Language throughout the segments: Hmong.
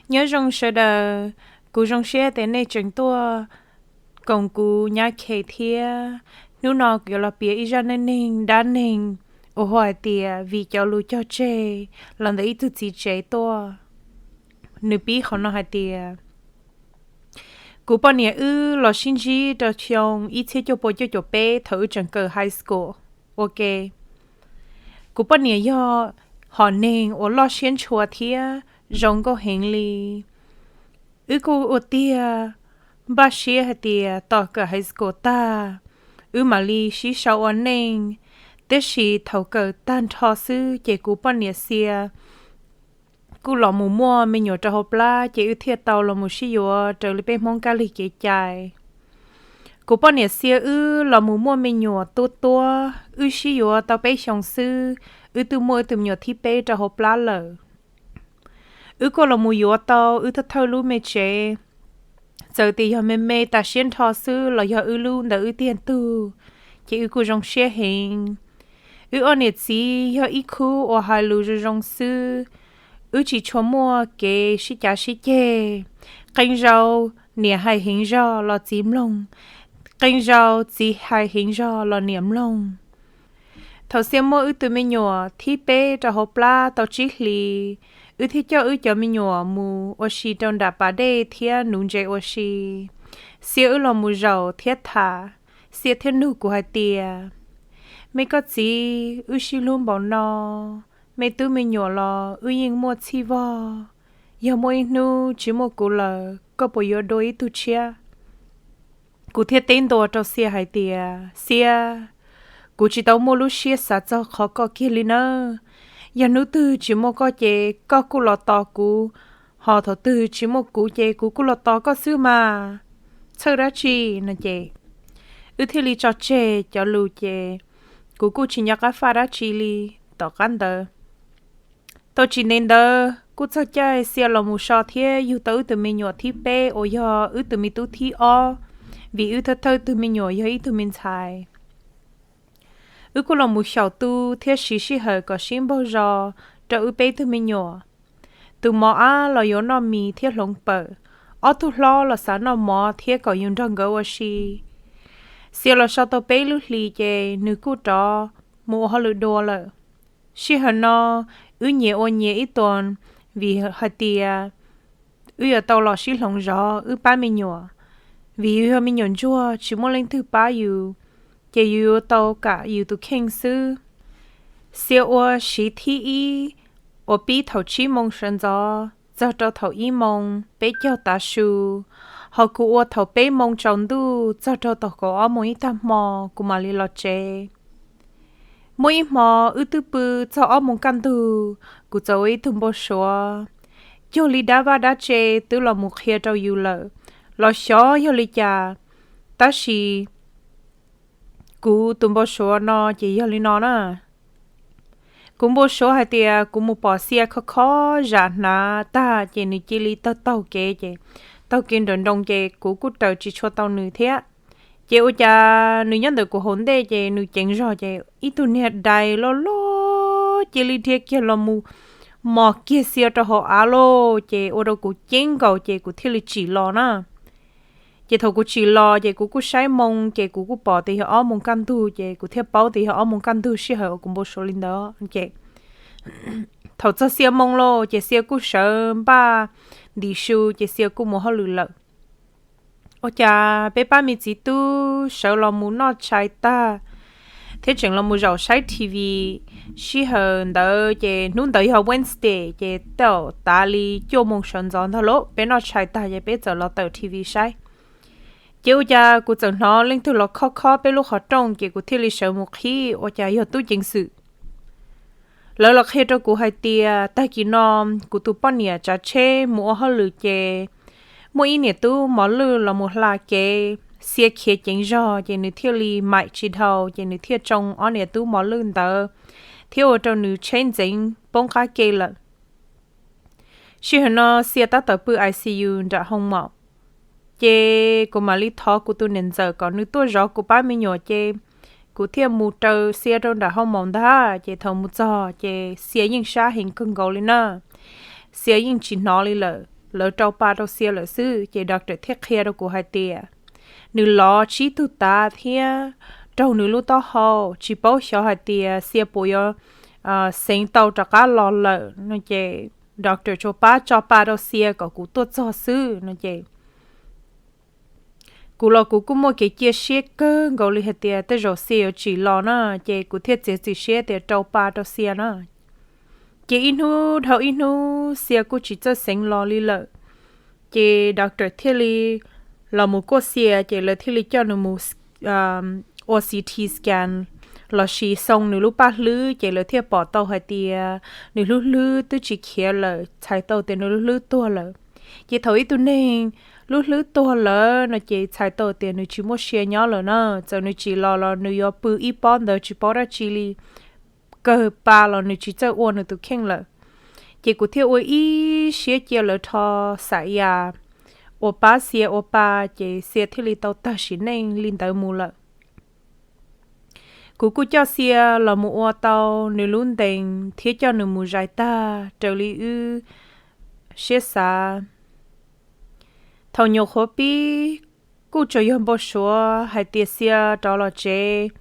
Nyob zoo sawv daws, kuv zoo siab tias nej tseem tuaj koom kuv nyab Khe thiab. Hnub no kuv yuav los piav ib zaj neej neeg dab neeg uas hu hais tias vim cov lus cog tseg los ntawm ib tug txiv tsev tuaj. Nws pib qhov no hais tias, kuv poj niam wb los sib ntsib rau xyoo ib txhiab cuaj pua cuaj caum peb thaum wb tseem kawm high school ua ke. Kuv poj niam yog hom neeg uas loj siab ntshua thiab zoo nkauj heev li. Wb kuj ua tiag, npaj siab hais tias tos kawm high school tag, wb mam li sib sau ua neej. Tiam sis thaum kawm tag nrho xwb ces kuv poj niam Xia kuj los mus muaj me nyuam rau hauv plab, ces wb thiaj tau los mus sib yuav raws li peb Hmoob kab lig kev cai. Kuv poj niam Xia wb los mus muaj me nyuam tuab tuab, wb sib yuav tau peb xyoos xwb, wb twb muaj wb tus me nyuam thib peb rau hauv plab lawm. Wb kuj los mus yuav tau wb thawj thawj lub me tsev, txawm tias yog me me tas siab nrho xwb los yog wb lub ntawm wb tiag tug, ces wb kuj zoo siab heev. Wb ob niam txiv yog ib khub uas hais lus zoo zoo xwb, wb tsis tshua muaj kev sib cav sib ceg. Qee zaus niam hais heev zog los txiv mloog, qee zaus txiv hais heev zog los niam mloog. Thaum Xia muaj wb tus me nyuam thib peb rau hauv plab tau tsib hlis, wb thiaj coj wb cov me nyuam mus ua si rau nram pas dej thiab nuv ntses ua si. Xia wb los mus zaum thiab tham, Xia thiaj nug kuv hais tias, me koj txiv, wb sib hlub npaum no, me tub me nyuam los wb yeej muaj txhij vog, yog muaj ib hnub tsis muaj kuv lawm koj puas yuav dua ib tug tshiab? Kuv thiaj teb ntua rau Xia hais tias, Xia, kuv tsis tau muaj lub siab xav txog qhov koj kiag li nawb. Yog hnub twg tsis muaj koj ces koj kuj los tos kuv, ho thaum twg tsis muaj kuv ces kuv kuj los tos koj xwb mas. Txhawj dab tsi no ces wb thiaj li tso tseg cov lus ces kuv kuj tsis nco qab faj dab tsi li. Tom qab ntawd tau tsis ntev ntawd kuj txog caij Xia los mus so thiab yug tau wb tus me nyuam thib peb uas yog wb tus me tub thib ob, vim wb thawj thawj tug me nyuam yog ib tug me ntxhais. Wb kuj los mus xyaum tu thiab siv sij hawm kom sib npaug zos rau wb peb tug me nyuam. Tus mos ab los yuav noj mis thiab hloov pawm, ob tug hlob los xav noj mov thiab kom yus nrog nkawd ua si. Xia los so tau peb lub hlis ces nws kuj rov mus ua hauj lwm dua lawm. Sij hawm no wb nyias ua nyias ib tuas, vim hais tias wb yuav tau los sib hloov zov wb pab me nyuam, vim yus yog me nyuam ntsuag tsis muaj leej twg pab yus, ces yus yuav tau kam yus tus kheej xwb. Xia ua siv thib ib uas pib thaum tsib moo sawv ntxov txog rau thaum ib moo peb caug tav su, ho kuv ua thaum peb moo tsaus ntuj txog rau thaum kaum ob moo ib tag hmo kuv mam li los tsev. Muaj ib hmo wb twb pw txog ob moo kaj ntug, kuv txawm ua ib tug npau suav cuag li dab vaj dab tse twb los mus qhia rau yus lawm, los xyov yog li cas, tab sis kuv tus npau suav no ces yog li no na. Kuv npau suav hais tias kuv mus pom Xia khob khob zam hnav tag ces nws cia li taug taug kev ces taug kev nrawm nroos ces kuv kuj raws tsis tshua tau nws thiab. Ces ua cas nws nyob ntawm kuv hauv ntej ces nws ceev zog ces ib tug niag dais loj loj cia li dhia kiag los mus mos kiag Xia rau hauv av lauj, ces ua rau kuv ceeb nkaus ces kuv thiaj li tsim los na. Ces thaum kuv tsim los ces kuv kuj saib moo ces kuv kuj pom tias yog ob moo kaj ntug ces kuv thiaj paub tias yog ob moo kaj ntug sij hawm uas kuv npau suav li ntawd ces thaum txog Xia moo lauj ces Xia kuj sawv npaj ntim su ces Xia kuj mus hauj lwm lawm. Ua cas peb pab me txiv tub sawv los mus noj tshais tag thiab tseem los mus zaum saib T V sij hawm ntawd ces hnub ntawd yog Wednesday ces tau tav li cuaj moo sawv ntxov ntag lauj, peb noj tshais tag ces peb txawm los tawm T V saib. Ces ua cas kuv txawm hnov leej twg los khob khob peb lub qhov rooj ces kuv thiaj li sawv mus qhib ua cas yog tub ceev xwm. Lawv los qhia rau kuv hais tias tag kis no kuv tus poj niam tsav tsheb mus ua hauj lwm ces muaj ib niam tub mos lwj los mus hla kev, Xia khiav ceev zog ces nws thiaj li maim tsis dhau ces nws thiaj tsoo ob niam tub mos lwj ntawd thiab ua rau nws tsheb ntxeev poob qab ke lawm. Sij hawm no Xia tab tom pw I C U nram hoo maum, ces kuv mam li thov kuv tus niam ntxawm kom nws tuaj zov kuv pab me nyuam ces kuv thiaj mus raws Xia rau nram hoo maum ntag. Ces thaum mus txog ces Xia yeej sab heev kawg nkaus li na, Xia yeej tsis hnov li lawm. lawv rau pa rau Xia lawm xwb. Ces doctor thiaj qhia rau kuv hais tias nws lov tsib tug tav thiab raug nws lub taub hau, tsis paub xyov hais tias Xia puas yuav xeev tau rov qab los lawm no ces doctor tsuas pab tso pa rau Xia kom kuv tuaj txog xwb no ces kuv los kuv kuj muaj kev cia siab kawg nkaus li hais tias tej zaum Xia yuav tsim los na, ces kuv thiaj txiav txim siab tias rau pa rau Xia na. Ces ib hnub dhau ib hnub Xia kuj tsis txawj xeev los li lawm. Ces doctor thiaj li los mus kuaj Xia, ces lawv thiaj li coj nws mus ua C T scan lossis xoo nws lub paj hlwb, ces lawv thiaj pom tau hais tias nws lub hlwb twb tsis khiav lawm, txhais tau tias nws lub hlwb tuag lawm. Ces thaum ib tug neeg lub hlwb tuag lawm no ces txhais tau tias nws tsis muaj sia nyob lawm na, txawm nws tsim los los nws yuav pw ib pob ntawd tsis paub dab tsi li, kawg pa los nws tsis txawj ua nws tus kheej lawm. Ces kuv thiaj ua ib siab cia lawv rho xam yam uas pab Xia ua pa, ces Xia thiaj li tau tag sim neej li ntawd mus lawm. Kuv kuj coj Xia los mus ua tau nws lub ntees thiab coj nws mus zais tag raws li wb siab xav. Thaum nyuam qhuav pib kuj tsuas yog npau suav hais tias Xia rov los tsev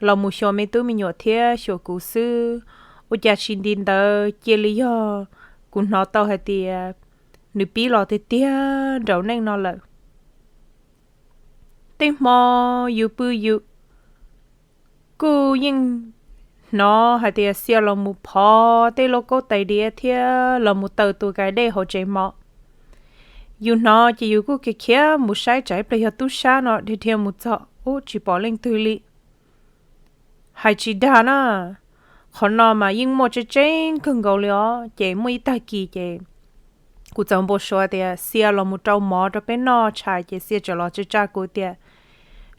los mus xyuas me tub me nyuam thiab xyuas kuv xwb, ua cas tsis nti ntawd cia li yog kuv hnov tau hais tias nws pib los tiag tiag nraum neej no lawm. Tej hmo yus pw yus kuj yeej hnov hais tias Xia los mus phov tej lauj kaub tais diav thiab los mus taws tus kais dej hauv tsev mov. Yus hnov ces yus kuj khiav khiav mus saib tsam ib pliag yog tub sab no dhia dhia mus txog ub tsis pom leej twg li. Hais tsis dag na, qhov no mas yeej muaj tseeb tseeb kawg nkaus li os. Ces muaj ib tag kis ces kuv txawm npau suav tias Xia los mus rau mov rau peb noj tshais, ces Xia txawm los tsa tsa kuv tias,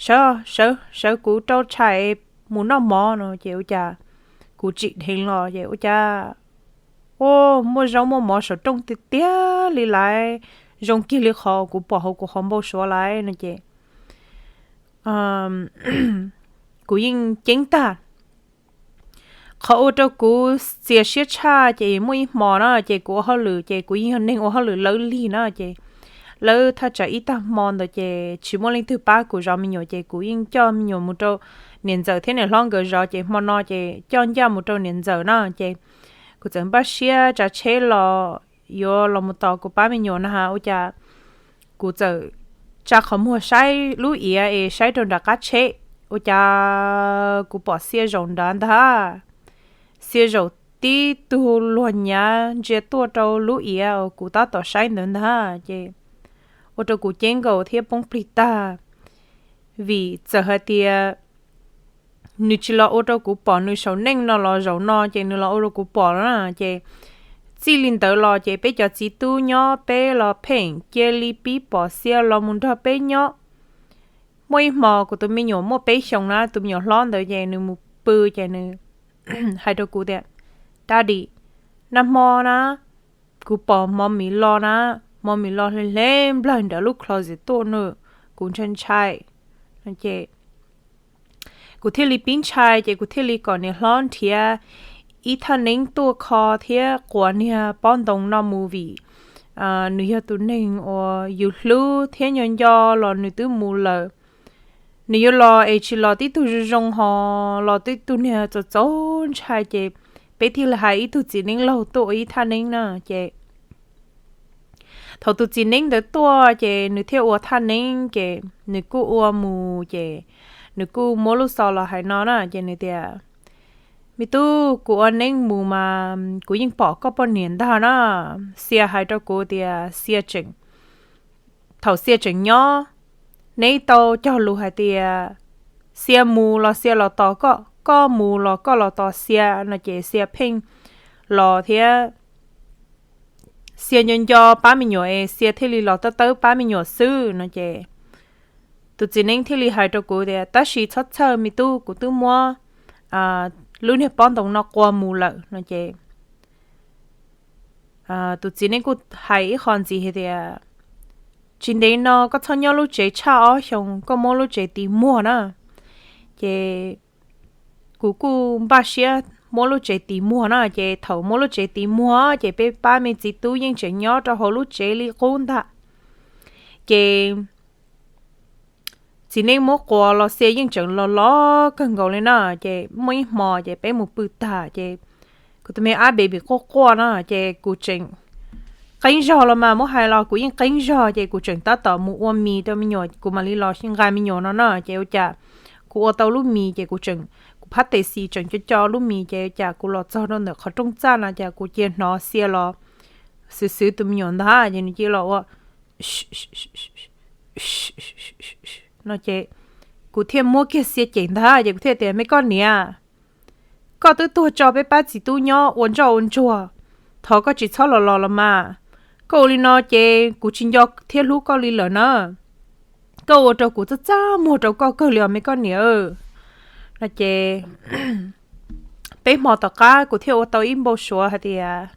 sawv, sawv, sawv kuv rau tshais mus noj mov no ces ua cas kuv tsim dheev los ces ua cas, ua, muaj zaub muaj mov saum rooj tiag tiag li lawm, zoo kiag li qhov kuv pom hauv kuv qhov npau suav lawm no ces kuv yeej ceeb tag. Qhov ua rau kuv txias siab tshaj ces muaj ib hmo na ces kuv ua hauj lwm ces kuv yeej yog neeg ua hauj lwm lawv lig na ces lawv thaj tsam ib tag hmo ntawd ces tsis muaj leej twg pab kuv zov me nyuam ces kuv yeej coj me nyuam mus rau niam ntxawm thiab niam hlob nkawd zov ces hmo no ces coj ncaj mus rau niam ntxawm na ces kuv txawm npaj siab tsav tsheb los yuav los mus tos kuv pab me nyuam na ua cas kuv txawm tsa qhov muag saib lub iav es saib rau nram qab tsheb, ua cas kuv pom Xia zaum nrad ntag. Xia zaum tib tug luag nyav ntsia tuaj rau lub iav uas kuv tab tom saib ntawd ntag ces ua rau kuv ceeb nkaus thiab poob plig tag. Vim txawm hais tias nws tsis los ua rau kuv pom nws saum neej no los zaum no ces nws los ua rau kuv pom na ces txij li ntawd los ces peb cov txiv tub nyob peb los pheej cia li pib pom Xia los mus nrog peb nyob. Muaj ib hmo kuv tus me nyuam muaj peb xyoos na, tus me nyuam hlob ntawd ces nws mus pw ces nws hais rau kuv tias, Daddy, nag hmo na kuv pom mov mis los na, mov mis los hle hle nplaig nram lub closet tuaj no, kuv ntshai ntshai. Ces kuv thiaj li pib ntshai ces kuv thiaj li kom niam hlob nrhiav ib thaj neeb tuaj kho thiab quas niag pob ntoo no mus vim nws yog tus neeg uas yus hlub thiab nco nco los nws twb mus lawm. Nws yuav los es tsis los tib tug zoo zoo ho los tib tug niag txaus txaus ntshai ces peb thiaj li hais ib tug txiv neeb laug tuaj ua ib thaj neeb na ces thaum tus txiv neeb ntawd tuaj ces nws thiaj ua thaj neeb ces nws kuj ua mus ces nws kuj muab lub xov los hais no na ces nws tias, Me tub, kuv ua neeb mus mas kuv yeej pom koj poj niam ntag na. Xia hais rau kuv tias Xia tseem, thaum Xia tseem nyob, neb tau cog lus hais tias Xia mus los Xia los tos koj, koj mus los koj los tos Xia no ces Xia pheej los thiab Xia nco nco pab me nyuam es Xia thiaj li los tawb tawb pab me nyuam xwb no ces tus txiv neeb thiaj li hais rau kuv tias, Tab sis txhob txhawj me tub, kuv twb muab lub niag pob ntoo no qua mus lawm no ces tus txiv neeb kuj hais ib qho ntxiv hais tias, Tsis ntev no koj txhob nyob lub tsev tshaj ob xyoos, koj muab lub tsev tis muag na. Ces kuv kuj npaj siab muab lub tsev tiv muag na, ces thaum muab lub tsev tiv muag ces peb pab me txiv tub yeej tseem nyob rau hauv lub tsev li qub ntag. Ces txiv neej muab quas los xia yeej tseem los los kawg nkaus li na. Ces muaj ib hmo ces peb mus pw tag ces kuv tus me ab baby quaj quaj na, ces kuv tseem qeeb zog los mas, muab hais los kuv yeej qeeb zog, ces kuv tseem tab tom mus ua mis rau me nyuam, kuv mam li los nqa me nyuam no na. Ces ua cas kuv ua tau lub mis ces kuv tseem, kuv phab tes xis tseem co co lub mis, ces ua cas kuv los txog rau ntawm qhov rooj txaj no ces kuv cia hnov xia los xwb xwb tus me nyuam ntag, ces nws cia los ua no ces kuv thiaj muab kiag xia cem ntag, ces kuv thiaj tias, Me koj niam, koj twb tuag tso peb pab txiv tub nyob ua ntsoj ua ntsuag, thov koj tsis txhob los los los mas. Koj ua li no ces kuv tsis nco thiab hlub koj li lawm na. Koj ua rau kuv txaj txaj muag rau koj kawg li os me koj niam. No ces peb hmo tom qab kuv thiaj ua tau ib npau suav hais tias,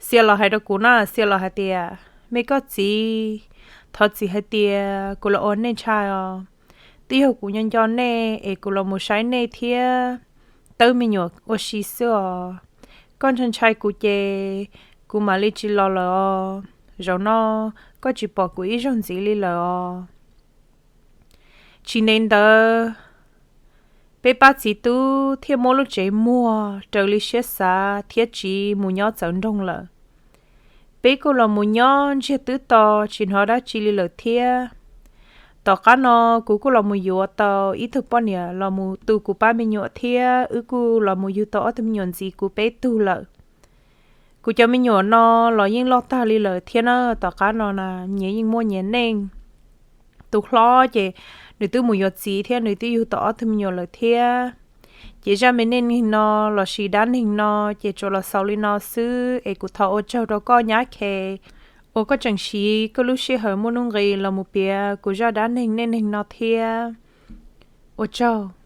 xia los hais rau kuv na, xia los hais tias, Me koj txiv, thov txim hais tias kuv los ua nej ntshai os. Twb yog kuv nco nco nej es kuv los mus saib nej thiab tawb me nyuam ua si xwb os. Koj ntshai ntshai kuv ces kuv mam li tsis los lawm os. Zaum no koj tsis pom kuv ib zaug ntxiv li lawm os. Tsis ntev ntawd, peb pab txiv tub thiaj muab lub tsev muag raws li siab xav thiab tsiv mus nyob txawv nroog lawm. Peb kuj los mus nyob ntsiag twb to tsis hnov dab tsi li lawm thiab. Tom qab no kuv kuj los mus yuav tau ib tug poj niam los mus tu kuv pab me nyuam thiab wb kuj los mus yug tau ob tug me nyuam ntxiv kuv peb tug lawm. Kuv cov me nyuam no los yeej loj tag li lawm thiab na, tom qab no na nyias yeej muaj nyias neej. Tus hlob ces nws twb mus yuav txiv thiab nws twb yug tau ob tug me nyuam lawm thiab. Ces zaj me neej neeg no lossis dab neeg no ces tsuas los xaus li no xwb es kuv thov ua tsaug rau koj nyab Khe uas koj tseem siv koj lub sij hawm muaj nuj nqis los mus piav kuv zaj dab neeg neej neeg no thiab. Ua tsaug.